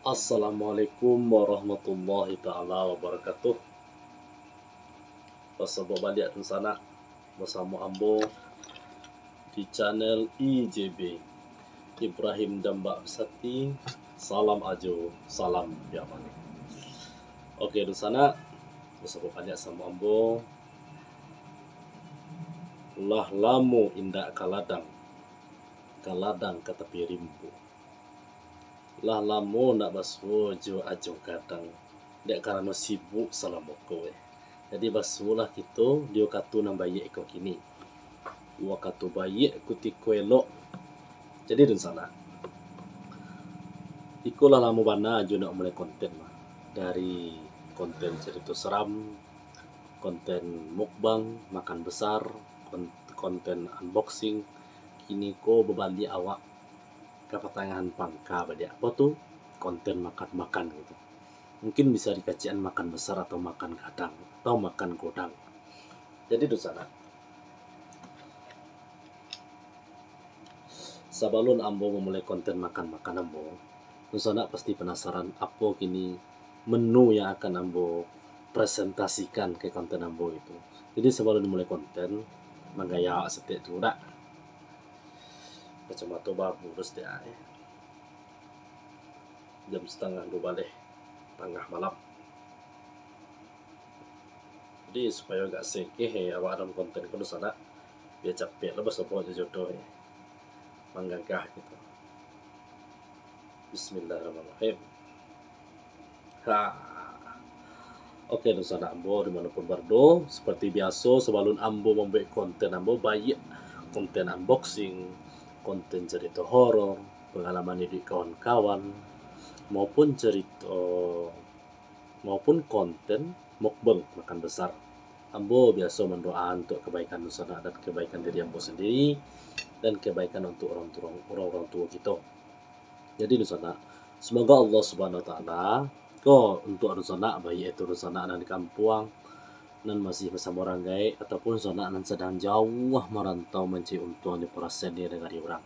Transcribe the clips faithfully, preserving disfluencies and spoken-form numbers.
Assalamualaikum warahmatullahi taala wabarakatuh. Basabak baliak dunsanak basamo ambo di channel I J B, Ibrahim Dambak Besati. Salam Ajo, salam Piak Manik. Oke dunsanak, basabak baliak samo ambo. Lah lamo indak ka ladang, ka ladang ka tapi rimbo. Lah lamo ndak basuo jo Ajo Gadang, dek karano sibuk salamo ko, eh. Jadi basuolah kito di wakatu nan baiak ko kini. Wakatu baiak kutiko elok. Jadi dunsanak, iko lah lamo bana Ajo nak mulai konten mah. Dari konten carito seram, konten mukbang, makan besar, kon-, konten unboxing, kini ko babaliak awak ka patangahan pangka baliak. Apo tu? Konten makan-makan gitu. Mungkin bisa dikacikan makan besar atau makan gadang atau makan godang. Jadi dunsanak, sabalun ambo mamulai konten makan-makan ambo, dunsanak pasti panasaran apo kini menu yang akan ambo presentasikan ka konten ambo itu. Jadi sabalun mulai konten, manggaya saketek tu dak. Kacamato babu tu saketek ai. Jam satangah duo baleh tangah malam. Jadi supayo agak segeh, eh, awak dalam konten ko dunsanak, bia capek lah basabok jo jodoh, eh. Manggagah gitu. Bismillahirrahmanirrahim. Ha. Oke, dunsanak ambo dimanapun barado, seperti biaso, sabalun ambo mambuek konten ambo, baiak konten unboxing, konten carito horor, pangalaman iduik kawan-kawan, maupun carito, maupun konten mukbang makan besar, ambo biaso mandoa untuak kabaikan dunsanak dan kabaikan diri ambo sandiri, dan kabaikan untuak urang tu-, urang-urang tuo kito. Jadi dunsanak, semoga Allah Subhanahu Wa Taala ko untuak dunsanak, baiak itu dunsanak nan di kampuang, nan masih basamo urang gaek, ataupun dunsanak nan sadang jauah marantau mancari untuang jo parasaian di nagari urang.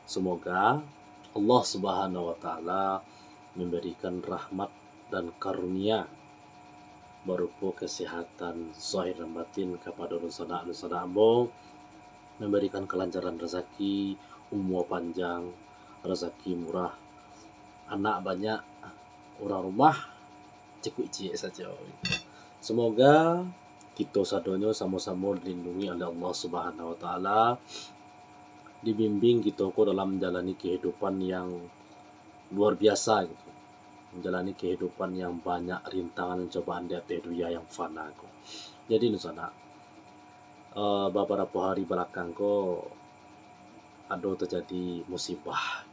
Semoga Allah Subhanahu Wa Taala memberikan rahmat dan karunia barupo kesehatan zahir dan batin kapado dunsanak-dunsanak ambo, memberikan kelancaran rezeki, umua panjang, rezeki murah, anak banyak, urang rumah cukuik ciek sajo. Semoga kito sadonyo samo-samo dilindungi oleh Allah Subhanahu Wa Taala, dibimbing kito ko dalam manjalani kehidupan yang luar biasa gitu, manjalani kehidupan yang banyak rintangan dan cobaan di ateh dunia yang fana ko. Jadi dunsanak, eh, babarapo hari balakang ko ado tajadi musibah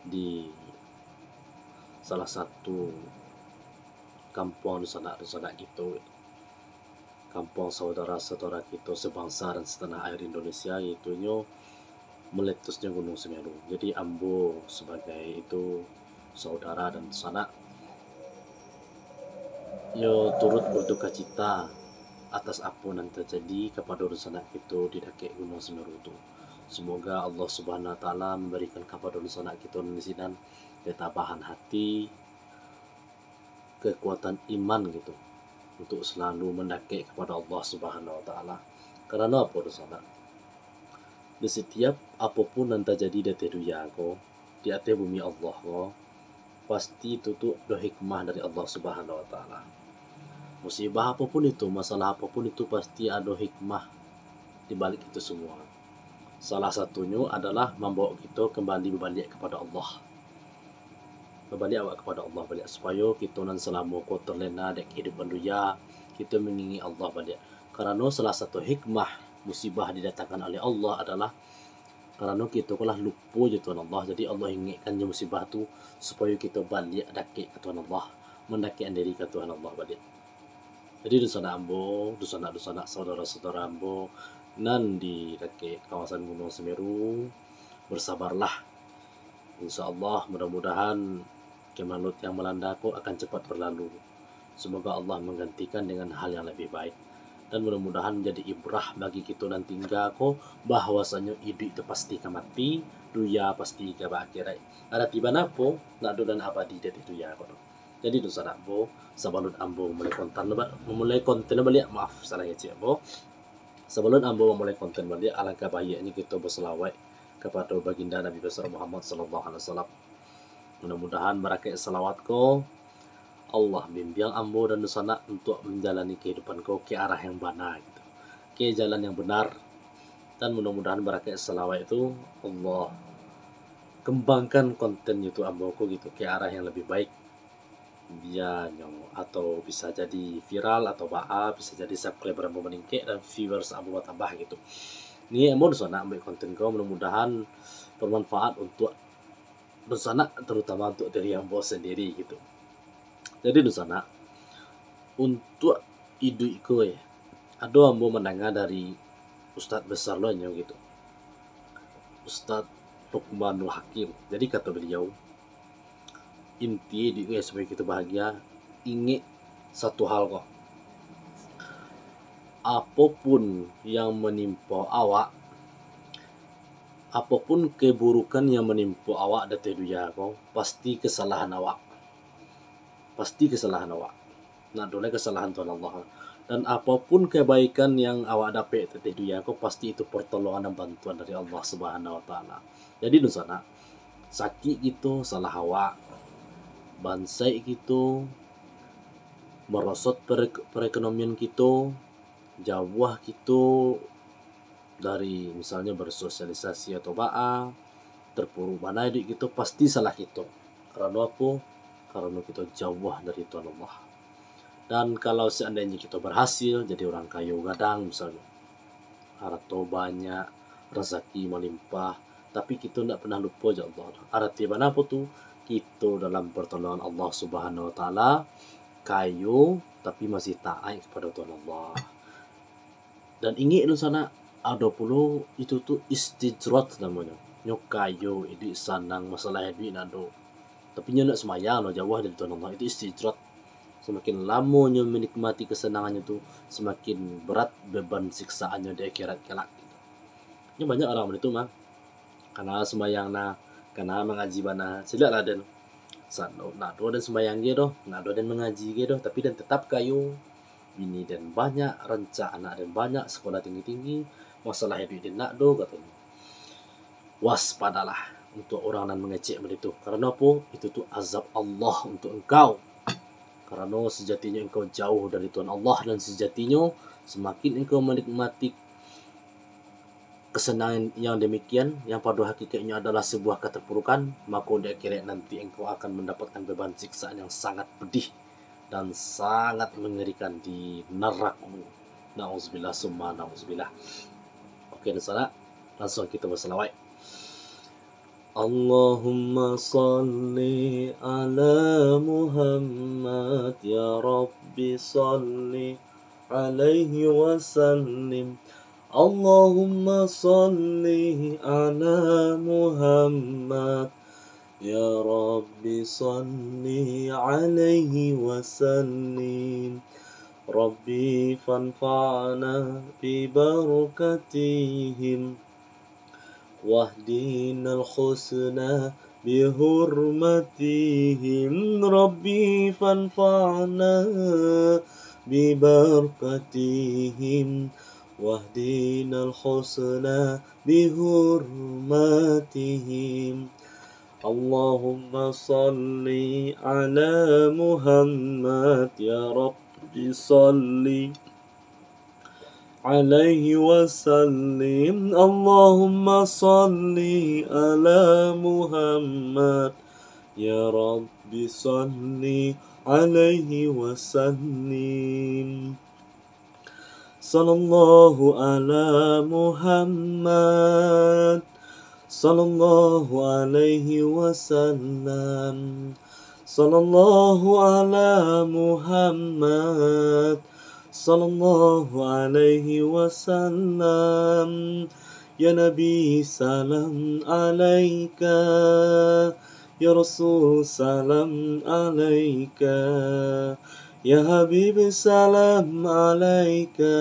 di salah satu kampuang dunsanak-dunsanak kito, kampuang saudara-saudara kito sebangsa dan setanah air Indonesia, yaitunyo meletusnyo Gunung Semeru. Jadi ambo sebagai itu saudara dan sanak, yo turut berdukacita atas apo nan tajadi kapado dunsanak kito di dakek Gunung Semeru tu. Semoga Allah Subhanahu Wa Taala memberikan kapado dunsanak kito nan di sinan ketabahan hati, kekuatan iman gitu, untuk selalu mandakek kapado Allah Subhanahu Wa Taala. Karano apo dunsanak? Di setiap apo pun nan tajadi di ateh dunia ko, di ateh bumi Allah ko, pasti itu tu ado hikmah dari Allah Subhanahu Wa Taala. Musibah apo pun itu, masalah apo pun itu, pasti ado hikmah di balik itu semua. Salah satunyo adalah mambawa kito kembali babaliak kapado Allah. Babaliak awak kapado Allah baliak, supayo kito nan salamo ko terlena dek kehidupan dunia, kito mangingek Allah baliak. Karano salah satu hikmah musibah didatangkan oleh Allah adalah karano kito ko lah lupo jo Tuhan Allah, jadi Allah ingekkan jo musibah tu supayo kito baliak dakek ka Tuhan Allah, mandakekan diri ka Tuhan Allah baliak. Jadi dunsanak ambo, dunsanak-dunsanak saudara-saudara ambo nan di dakek kawasan Gunung Semeru, bersabarlah. Insya Allah, mudah-mudahan kemalut yang melanda ko akan cepat berlalu. Semoga Allah menggantikan dengan hal yang lebih baik. Dan mudah-mudahan jadi ibrah bagi kito nan tingga ko, bahwasanyo iduik tu pasti ka mati, dunia pasti ka baakhiraik. Arati bana apo? Ndak ado nan abadi di ateh dunia ko tu. Jadi dunsanak ambo, sabalun ambo mamulai konten ba-, mamulai konten baliak, maaf, salah ngecek ambo. Sabalun ambo mamulai konten baliak, alangkah baiaknyo kito basalawaik kapado Baginda Nabi Besar Muhammad sallallahu alaihi wasallam. Mudah-mudahan barakaik salawat ko, Allah bimbiang ambo dan dunsanak untuak manjalani kahidupan ko ka arah yang bana gitu, ka jalan yang benar. Dan mudah-mudahan barakaik salawat tu, Allah kembangkan kontennyo tu ambo ko gitu, ka arah yang labiah baik. Bianyo atau bisa jadi viral atau baa, bisa jadi subscriber ambo maningkek dan viewers ambo batambah gitu. Niaik ambo dunsanak mambuek konten ko mudah-mudahan bermanfaat untuak dunsanak, terutama untuak diri ambo sendiri gitu. Jadi dunsanak, untuak iduik ko, eh, ado ambo mandanga dari ustaz besar lo nyo gitu, Ustaz Lukmanul Hakim. Jadi kato baliau, inti iduik ko supayo kito bahagia, ingek satu hal ko, apopun yang manimpo awak, apopun keburukan yang manimpo awak di ateh dunia ko, pasti kesalahan awak. Pasti kesalahan awak. Ndak ado lai kesalahan Tuhan Allah. Dan apopun kebaikan yang awak dapek di ateh dunia ko, pasti itu pertolongan dan bantuan dari Allah Subhanahu Wa Taala. Jadi dunsanak, sakik kito, salah awak, bansaik kito, merosot perek-, perekonomian kito, jauah kito dari misalnyo bersosialisasi atau baa, terpuruk bana iduik kito, pasti salah kito. Karano apo? Karano kito jauah dari Tuhan Allah. Dan kalau seandainyo kito berhasil, jadi urang kayo gadang misalnyo, harato banyak, rasaki malimpah, tapi kito ndak pernah lupo jo Allah. Arati bana apo tu? Kito dalam pertolongan Allah Subhanahu Wa Taala, kayo tapi masih taat kepada Tuhan Allah. Dan ingek dunsanak, ado pulo itu tu istijrot namonyo. Nyo kayo, iduik sanang, masalah iduik ndak ado. Tapi nyo ndak sumbayang lo, jauah dari Tuhan Allah. Itu istijrot. Semakin lamo nyo menikmati kesenangan nyo tu, semakin berat beban siksaannyo di akhirat kelak. Nyo banyak urang model tu mah. Kana sumbayang nah, kana mangaji bana, cilaklah den. Sa-, ndak ado den sumbayang ge doh, ndak ado den mangaji ge doh, tapi den tetap kayo. Bini den banyak, rancak anak den banyak, sekolah tinggi-tinggi, masalah iduik den ndak ado, katonyo. Waspadalah untuak urang nan mangecek model tu. Karano apo? Itu tu azab Allah untuak engkau. Karano sejatinyo engkau jauah dari Tuhan Allah, dan sejatinyo semakin engkau menikmati kesenangan yang demikian, yang pado hakikatnyo adalah sebuah keterpurukan, mako di akhirat nanti engkau akan mendapatkan beban siksaan yang sangat pedih dan sangat mengerikan di neraka. Nauzubillah summa nauzubillah. Oke, dunsanak, langsung kito basalawat. Allahumma salli ala Muhammad, ya Rabbi salli alaihi wasallim. Allahumma salli ala Muhammad, ya Rabbi salli alaihi wasallim. Rabbi fanfa'na bi barakatihim. Wahdinal husna bi hurmatihim. Rabbi fanfa'na bi barakatihim. Wahdinal husna bi hurmatihim. Allahumma salli ala Muhammad, ya Rabbi salli alaihi wasallim. Allahumma salli ala Muhammad, ya Rabbi salli alaihi wasallim. Sallallahu ala Muhammad, sallallahu alaihi wasallam. Sallallahu ala Muhammad, sallallahu alaihi wasallam. Ya Nabi, salam alaika. Ya Rasul, salam alaika. Ya Habib, salam alaika,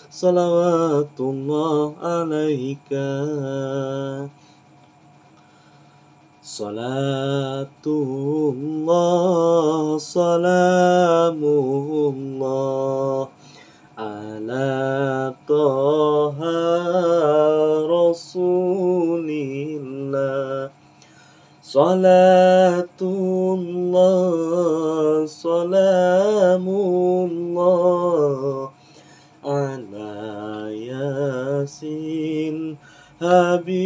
salawatullah alaika. Salatullah, salamullah, ala Taha Rasulillah. Salatullah, salamullah, ala Yasin Habibillah.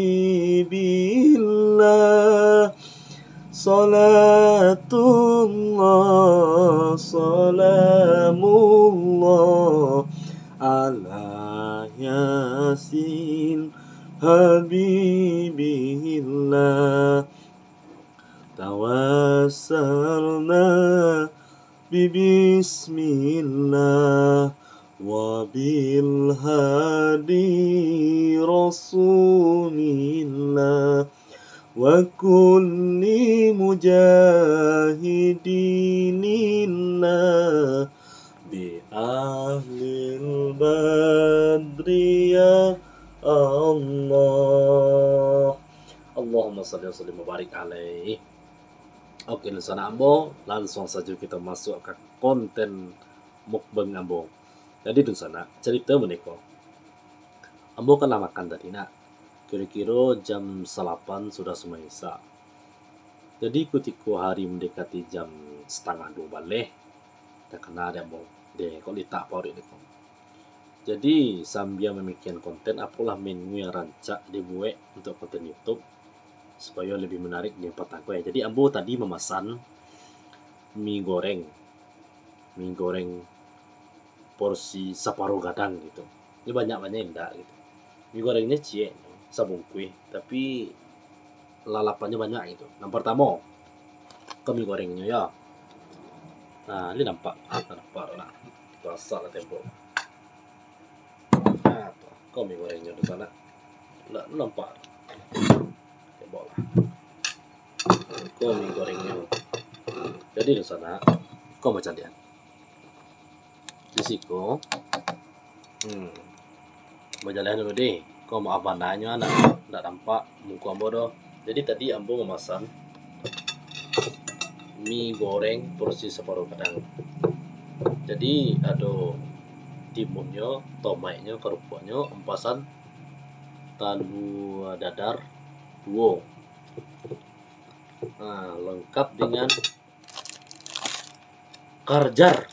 Salatullah, salamullah, ala Yasin Habibillah. Tawassalna bi bismillah, wa bil hadi Rasulillah, wa kulli mujahidinillah, bi ahlil badri ya Allah. Allahumma salli wa sallim wa barik alaih. Oke, dunsanak ambo, lansuang sajo kito masuak ka konten mukbang ambo. Jadi, dunsanak, carito maniko. Ambo kan lah makan tadi, nak. Kiro-kiro jam salapan sudah sumbayang Isya. Jadi, kutiko hari mandekati jam satangah duo baleh, takana dek ambo, deh, kok litak paruik dek ambo. Jadi, sambia mamikian konten, apolah menu yang rancak dibuek untuak konten YouTube, supayo labiah manarik di patang ko, ya. Jadi, ambo tadi mamasan mi goreng, mi goreng porsi saparuah gadang gitu. Ini banyak-banyak indak gitu. Mi gorengnyo ciek, sabungkuih, tapi lalapannyo banyak gitu. Yang partamo, ko mi gorengnyo, ya. Nah, ini nampak, ah, nampak lah. Basah lah tembok. Nah, tu, ko mi gorengnyo, dunsanak. Nah, nampak. Tembok lah. Ko mi gorengnyo. Jadi, dunsanak, ko macam ni. Di siko. Hmm. Bajaleh dulu deh. Ko maaf bananyo, nak, ndak nampak muko ambo doh. Jadi tadi ambo mamasan mi goreng porsi saparuah gadang. Jadi ado timunnyo, tomaiknyo, karupuaknyo, ampasan talua dadar duo. Nah, lengkap dengan karjar.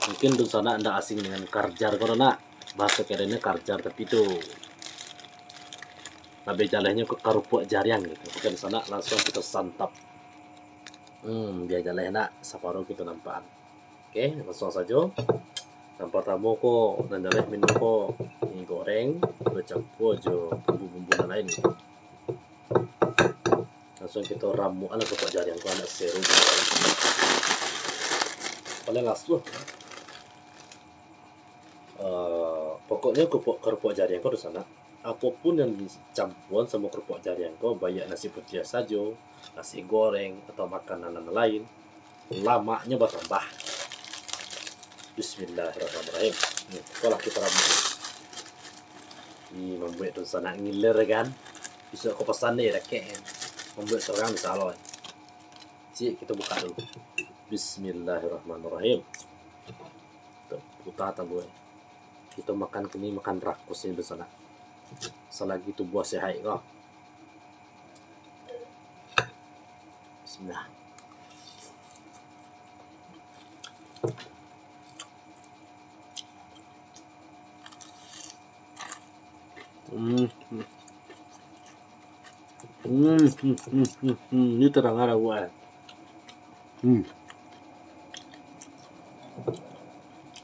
Mungkin dunsanak ndak asing dengan karjar ko, nak. Bahaso kerenyo karjar, tapi tu labiah jalehnyo ko karupuak jariang gitu. Oke, dunsanak, lansuang kito santap. Hmm, bia jaleh, nak, saparuah kito nampakan. Oke, lansuang sajo. Yang partamo ko, nan jaleh menu ko mi goreng bacampua jo bumbu-bumbu nan lain gitu. Lansuang kito ramuak lah karupuak jariang ko, anak seru. Paling lasuah. Eh, pokoknyo karupuak, karupuak jariang ko, dunsanak, apo pun yang dicampuan samo karupuak jariang ko, baiak nasi putiah sajo, nasi goreng, atau makanan nan lain, lamaknyo batambah. Bismillahirrahmanirrahim. Hmm, iko lah kito ramuak. Ih, mambuek dunsanak ngiler kan. Bisuak ko pasan deh, dakek kan. Mambuek surang, insya Allah. Cik, kito buka dulu. Bismillahirrahmanirrahim. Kito puta tabuah. Kito makan kini, makan rakus ni, dunsanak. Salagi tubuah sehat ko. Bismillah. Hmm. Hmm, hmm, hmm, hmm, hmm. Ni tarang lah buek. Hmm.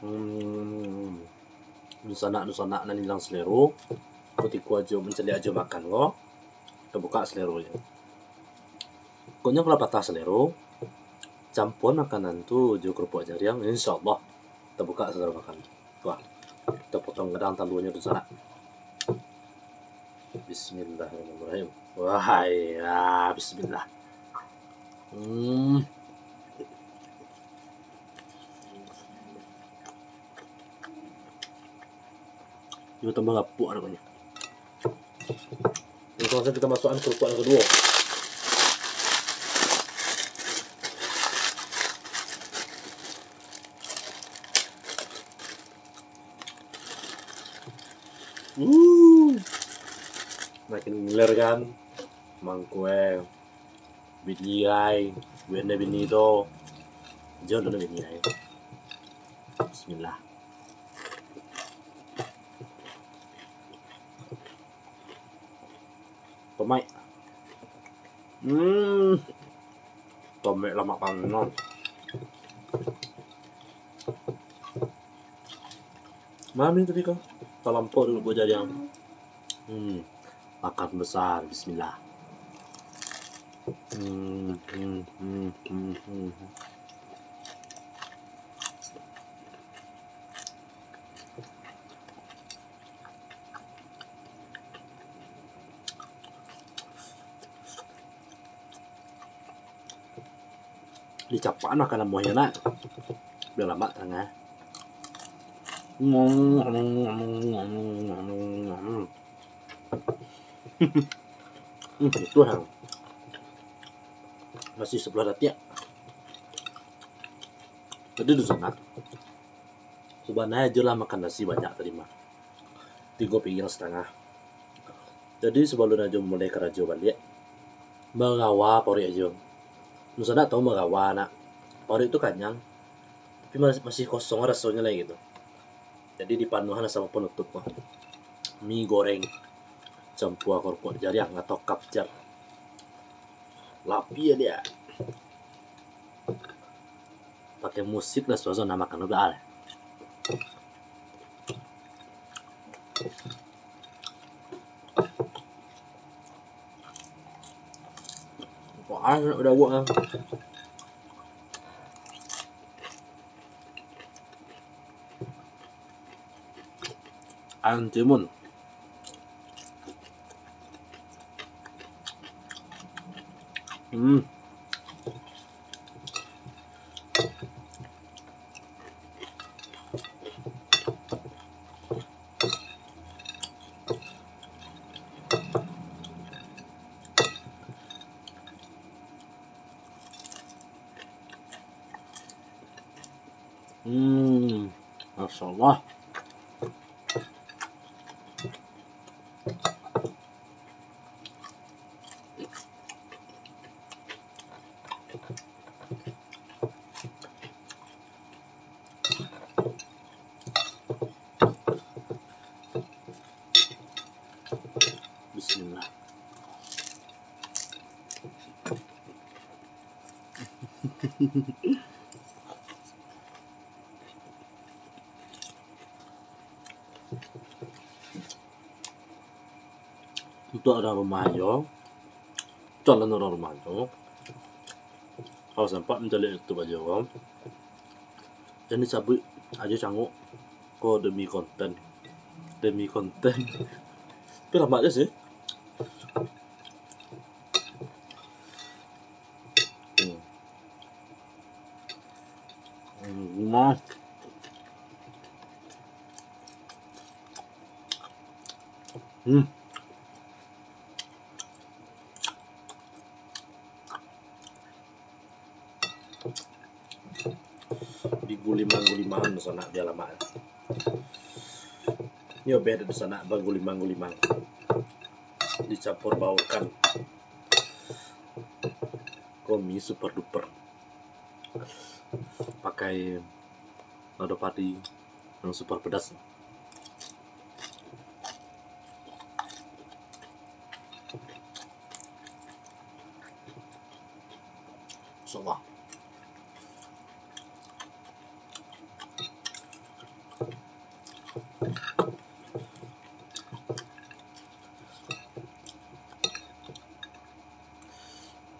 Hmm. Dunsanak-dunsanak nan ilang selero, kutiko ajo mancaliak ajo makan ko, tabuka selero je. Pokoknyo kalau patah selero, campuan makanan tu jo karupuak jariang, insya Allah tabuka selero makan. Wah, kito potong gadang taluanyo, dunsanak. Bismillahirrahmanirrahim. Wah, ya, bismillah. Hmm. Tambah gapuak namonyo. Langsung sajo kita masukkan kerupuk yang kedua. Uh. Makin ngiler kan? Mangko e. Bini ai, bini bini tu. Jauh dulu bini ai. Bismillah. Tomat. Hmm. Tomat lamak panggang. Mami tadi kan talampau dulu buah jariang. Hmm. Makan besar, bismillah. Hmm, hmm, hmm, hmm, hmm. Dicapak makanan buahnyo, nak. Biar lamak tangah. Hmm, itu yang masih sebelah datiak. Jadi di sana, sebenarnya aja lah makan nasi banyak tadi mah. Tigo piring setengah. Jadi, sabalun ajo mulai karajo baliak, marawa paruik ajo. Nusa ndak tahu marawa, nak. Paruik tu kanyang, tapi mas-, masih kosong rasonyo lai gitu. Jadi, dipanuahan samo panutup ko. Mi goreng, campua korupuk jariang atau kapjar. Lapia dia. Pakai musik lah suasana makan tu, baa. Wah, udah buat lah. Ayam timun. Hmm. Hmm, Masya Allah. Bismillah. Untuak urang rumah ajo, calon urang rumah ajo, kalau sampai mancaliak YouTube ajo, jan disabuik ajo cangok ko demi konten. Demi konten. Tapi lamak ajo sih. Hmm. Hmm, rumah. Hmm. Digulimang-gulimangan sanak dia lamak. Nyo beh ado sanak bagulimang-gulimang. Dicampur baurkan. Ko mi super duper. Pakai lado padi yang super pedas. Insyaallah.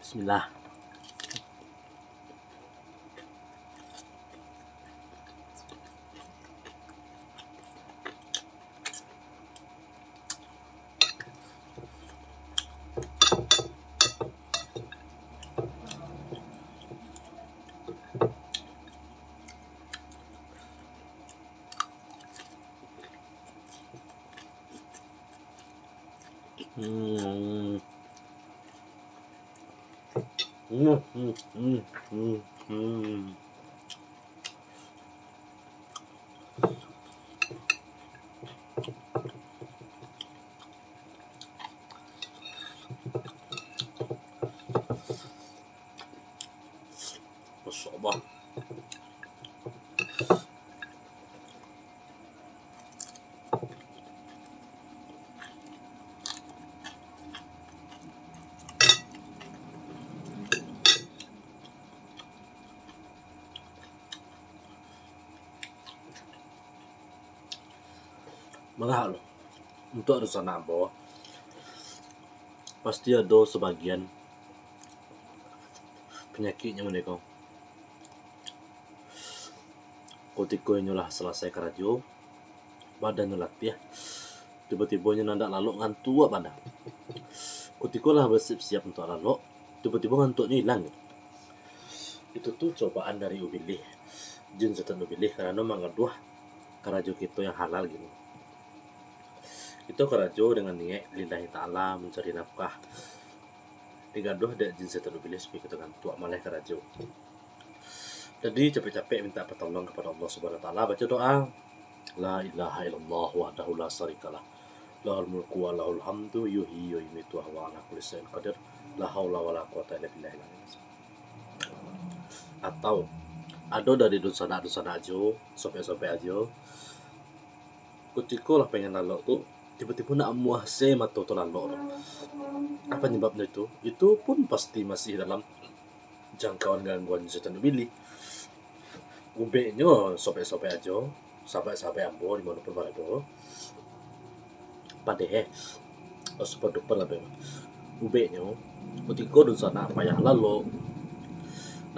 Bismillah. Hmm, hmm, hmm, hmm, hmm. Masya Allah. Malah lo, untuak dunsanak ambo, pasti ado sabagian panyakiknyo mode ko. Kutiko inyo lah salasai karajo, badannyo latiah, tibo-tibo inyo nan dak lalok ngantuak bana. Kutiko lah basiap-siap untuak lalok, tibo-tibo ngantuaknyo ilang gitu. Itu tu cobaan dari ubilih, jin setan ubilih, karano mangaduah karajo kito yang halal gini. Kito karajo dengan niaik lillahi ta'ala, mancari nafkah, digaduah dek jin setan ubilih supayo kito ngantuak, malah karajo. Jadi, capek-capek minta patolong kapado Allah Subhanahu Wa Taala, baco doa, "La ilaha illallah wahdahu la syarikalah. Lahul mulku wa lahul hamdu, yuhyi wa yumitu wa huwa ala kulli syai'in qadir. La haula wa la quwwata illa billahil aliyil azim." Atau, ado dari dunsanak-dunsanak ajo, sobek-sobek ajo, kutiko lah pengen lalok tu, tibo-tibo nak amuah se mato tu lalok tu. Apa nyebabnyo itu? Itu pun pasti masih dalam jangkauan gangguan setan ubilih. Ubeknyo sobek-sobek ajo, sahabat-sahabat ambo di mano pun barado. Padeh, eh, super duper lah, beh. Ubeknyo, kutiko dunsanak payah lalok,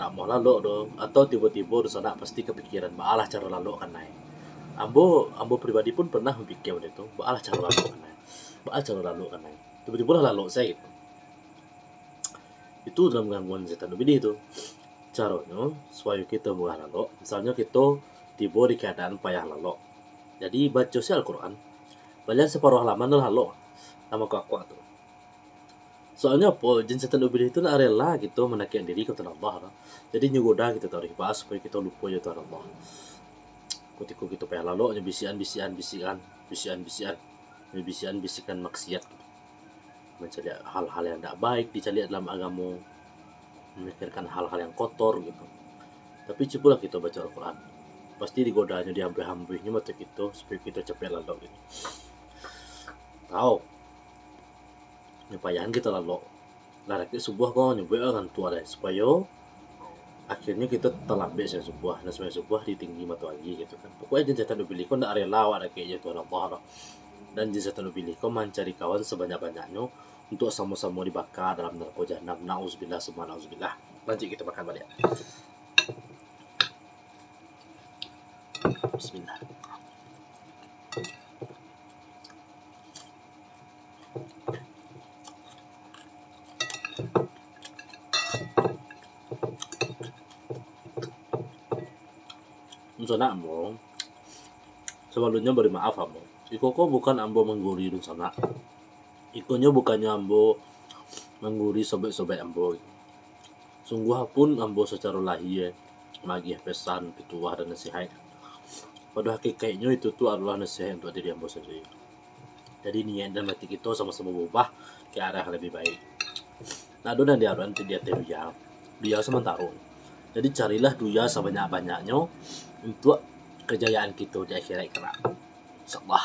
nak amuah lalok tu, atau tibo-tibo dunsanak pasti kapikiran, baalah caro lalok kanai. Ambo, ambo pribadi pun pernah mamikir bak itu, baalah caro lalok kanai. Baalah caro lalok kanai. Tibo-tibo lah lalok sajo gitu. Itu dalam gangguan setan ubilih tu. Caronyo, supayo kito mudah lalok, misalnyo kito tibo di keadaan payah lalok. Jadi, baco se Al-Quran, balian saparuah halaman lah lalok, lah makuak-kuak tu. Soalnyo apo, jin setan ubilih tu ndak rela kito mandakekan diri ka Tuhan Allah tu. Jadi, nyo goda kito taruih, baa supayo kito lupo jo Tuhan Allah. Kutiko kito payah lalok, nyo bisikan, bisikan, bisikan, bisikan, bisikan. Nyo bisikan, bisikan maksiat gitu. Mancaliak hal-hal yang ndak baik dicaliak dalam agamo, mamikirkan hal-hal yang kotor gitu. Tapi cubolah kito baco Al-Quran, pasti digodanyo, diambuih-ambuihnyo mato kito, supayo kito capek lalok gitu. Tau, nyo payahan kito lalok, lah dakek subuah ko, nyo buek lah ngantuak lai, supayo akhirnyo kito talambek sumbayang subuah, nah, sumbayang subuah di tinggi matoari gitu kan. Pokoknyo jin setan ubilih ko ndak rela awak dakek jo Tuhan Allah tu. Dan jin setan ubilih ko mancari kawan sabanyak-banyaknyo untuak samo-samo dibaka dalam narako jahanam. Nauzubillah summa nauzubillah. Lanjuik kito makan baliak. Bismillah. Dunsanak ambo, sabalumnyo bari maaf ambo. Iko ko bukan ambo mangguri dunsanak. Ikonyo bukannyo ambo mangguri sobek-sobek ambo. Sungguah pun ambo sacaro lahia maagiah pesan, pituah, dan nasihaik. Pado hakikaiknyo itu tu adolah nasihaik untuak diri ambo sandiri. Jadi niaik dan ati kito samo-samo baubah ka arah labiah baik. Ndak ado nan diarokan tu di ateh dunia. Dunia samantaro. Jadi carilah dunia sabanyak-banyaknyo untuak kajayaan kito di akhirat kelak. InsyaAllah.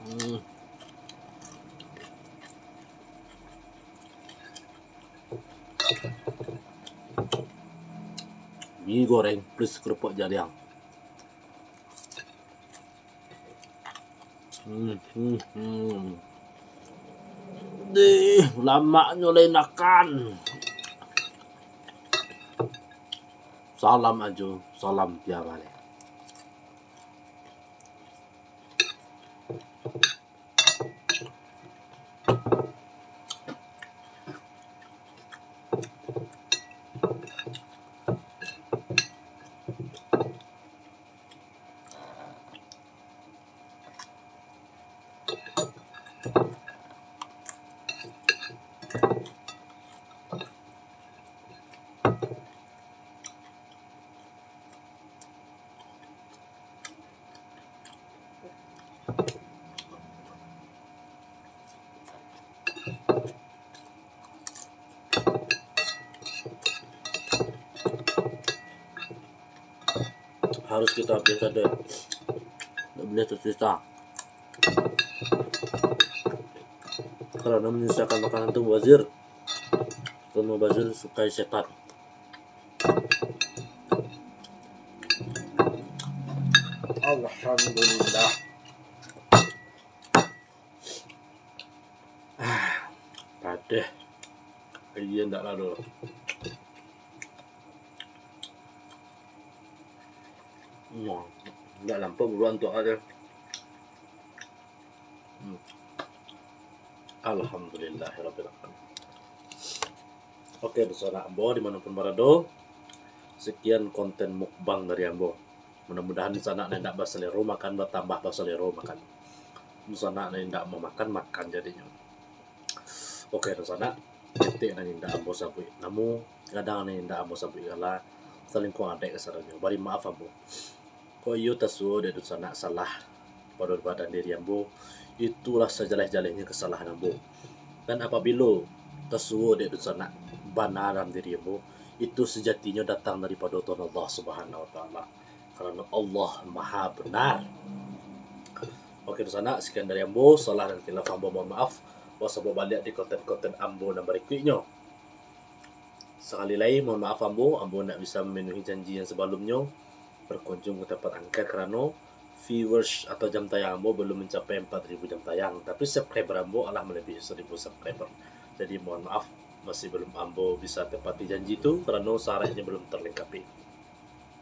Hmm. Mi goreng plus kerupuk jariang. Hmm, hmm, hmm. Dih, lamaknyo lai nakan. Salam ajo, salam piamale. Terus kita habis ada. Ndak boleh tersisa. Karena menyisakan makanan tu mubazir. Kalau mubazir sukai setan. Alhamdulillah. Ah, padeh. Iya ndak lah doh. Nah, ndak lampu buruan tu ada. Hmm. Alhamdulillahirabbil alamin. Oke, dunsanak ambo dimanapun barado, sekian konten mukbang dari ambo. Mudah-mudahan dunsanak nan indak basalero makan, batambah basalero makan. Dunsanak nan indak mau makan, makan jadinyo. Oke, dunsanak, ketek nan indak ambo sabuik namo, gadang nan indak ambo sabuik gala, salingkuang adaik kasadonyo. Bari maaf ambo. Kok iyo tasuo dek dunsanak salah pado badan diri ambo, itulah sajaleh-jalehnyo kasalahan ambo. Dan apabilo tasuo dek dunsanak bana dalam diri ambo, itu sajatinyo datang daripado Tuhan Allah Subhanahu Wa Taala. Karano Allah Maha Benar. Oke, dunsanak, sekian dari ambo. Salah dan khilaf ambo mohon maaf. Wasabauk baliak di konten-konten ambo nan barikuiknyo. Sakali lai, mohon maaf ambo, ambo ndak bisa mamenuhi janji yang sabalumnyo, berkunjung ka tempat angker karano viewers atau jam tayang ambo balum mancapai empat ribu jam tayang, tapi subscriber ambo alah malabihi saribu subscriber. Jadi, mohon maaf, masih balum ambo bisa tepati janji tu karano saraiknyo balum terlengkapi.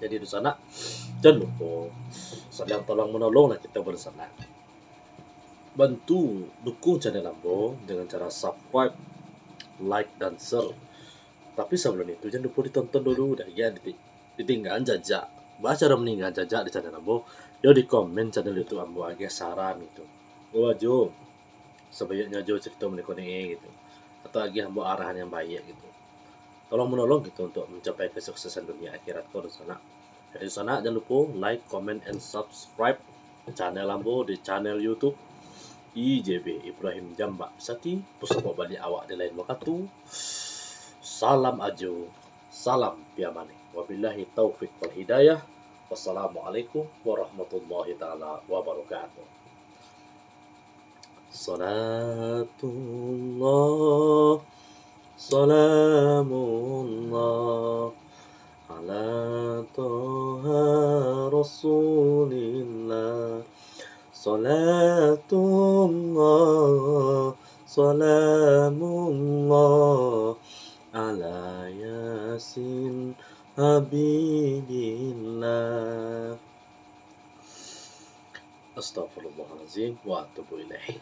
Jadi, dunsanak, jan lupo saling tolong manolong lah kito badunsanak. Bantu dukung channel ambo dengan cara subscribe, like, dan share. Tapi sabalum itu, jan lupo ditonton dulu, dah, jan diti-, ditinggakan jajak. Baa caro maninggakan jajak di channel ambo? Yo, di komen channel YouTube ambo, agiah saran gitu. Oh, Ajo, sabaiknyo Ajo carito mangko ko ni gitu. Atau agiah ambo arahan yang baik gitu. Tolong manolong kito untuk mancapai kesuksesan dunia akhirat ko, dunsanak. Jadi, dunsanak, jan lupo like, comment, and subscribe channel ambo di channel YouTube I J B Ibrahim Jambak Sati. Wasabauk baliak awak di lain wakatu. Salam Ajo, salam Piamaneh. Wabillahi taufiq wal hidayah. Wassalamualaikum warahmatullahi taala wabarakatuh. Salatullah, salamullah, ala Toha Rasulillah. Salatullah, salamullah, ala Yasin Habibillah. Astaghfirullahalazim wa atubu ilaih.